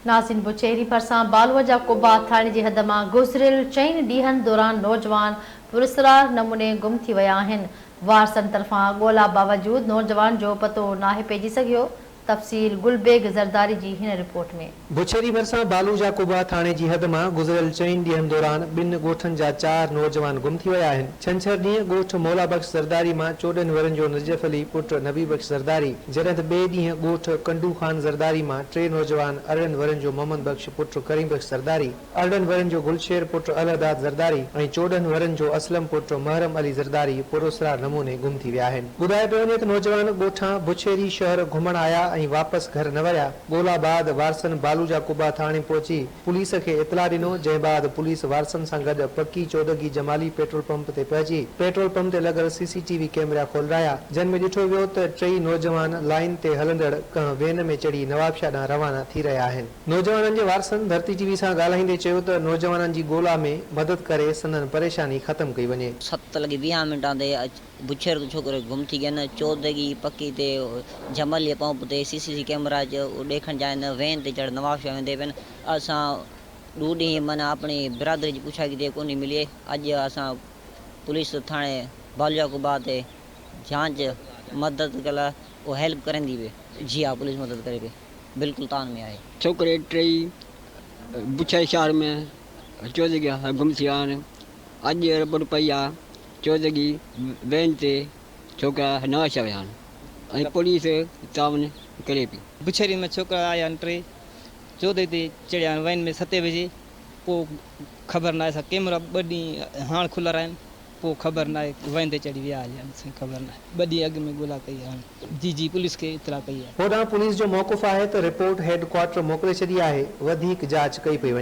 ناظرين بڇيري ڀرسان بالوء جا قبا ٿاڻي جي حد مان گذريل چئن ڏينهن دوران نوجوان پراسرار نموني گم ٿي ويا آهن، وارثن طرفان ڳولا باوجود نوجوان جو پتو ناهي پئجي سگهيو، تفصيل گل بيگ زرداري جي هن رپورٽ ۾. بڇيري ڀرسان بالو جا قبا ٿاڻي جي حد مان گذريل چئن ڏينهن دوران ٻن ڳوٺن جا چار نوجوان گم ٿي ويا آهن، ڇنڇر ڏينهن ڳوٺ مولا بخش زرداري مان 14 ورهين جو نجف علي پٽ نبي بخش زرداري، جڏهن ته ٻئي ڏينهن ڳوٺ ڪنڊو خان زرداري مان ٽي نوجوان 18 ورهين جو محمد بخش پٽ ڪريم بخش زرداري، 18 ورهين جو گلشير پٽ الهداد زرداري ۽ 14 ورهين جو اسلم پٽ محرم علي زرداري پراسرار نموني گم ٿي ويا آهن. ٻڌايو پيو وڃي ته نوجوان ڳوٺان بڇيري شهر گهمڻ آيا ۽ واپس گهر نه وريا، ڳولا بعد وارثن بالوجا قبا ٿاڻي پهچي پوليس کي اطلاع ڏنو، جنهن بعد پوليس وارثن سان گڏ پڪي چودڳي جمالي پيٽرول پمپ تي پهچي پيٽرول پمپ تي لڳل سي سي ٽي وي ڪيمرا کولرايا، جن ۾ ڏٺو ويو ته ٽئي نوجوان لائين تي هلندڙ ڪنهن وين ۾ چڙهي نوابشاهه ڏانهن روانا ٿي رهيا آهن. نوجوانن جي وارثن ڌرتي ٽي وي سان ڳالهائيندي چيو ته نوجوانن جي ڳولا ۾ مدد ڪري سندن پريشاني ختم ڪئي وڃي. ست لڳي ويهان منٽان تي بڇير تو ڇوڪري گم ٿي ڳين چودڳي پڪي تي جمل جي پمپ تي سي سي سي ڪيمرا چ ڏيکڻ چاهين وين تي چڙھ نواب شاھ ويندي پين اسان ڏو ڏينهن معنيٰ اپڻي برادري جي پڇا ڪيتي ڪونهي ملي اڄ اسان پوليس ٿاڻي بالجا قبا تي جانچ مدد ڪل او هيلپ ڪريندي پي جي ها پوليس مدد ڪري پي بلڪل تان ۾ آهي. ڇوڪري ٽئي بڇير شهر ۾ چودڳي گم ٿي ويا آهن اڄ رپورٽ پئي آ چودڳي وين تي ڇوڪرا نواشا ويا آهن ۽ پوليس تعاون ڪري پئي. بڇيري ۾ ڇوڪرا آيا آهن ٽي چودڳي تي چڙهيا آهن وين ۾ ستين بجي پوء خبر ناهي اسان ڪيمرا ٻه ڏينهن هاڻ کلرايا آهن پوء خبر ناهي وين تي چڙهي ويا هليا آهن اسان کي خبر ناهي ٻه ڏينهن اڳ ۾ ڳولا ڪئي آهي جي جي پوليس کي اطلاع ڪئي آهي. هوڏانهن پوليس جو موقف آهي ته رپورٽ هيڊ ڪوارٽر موڪلي ڇڏي آهي، وڌيڪ جاچ ڪئي پئي وڃي.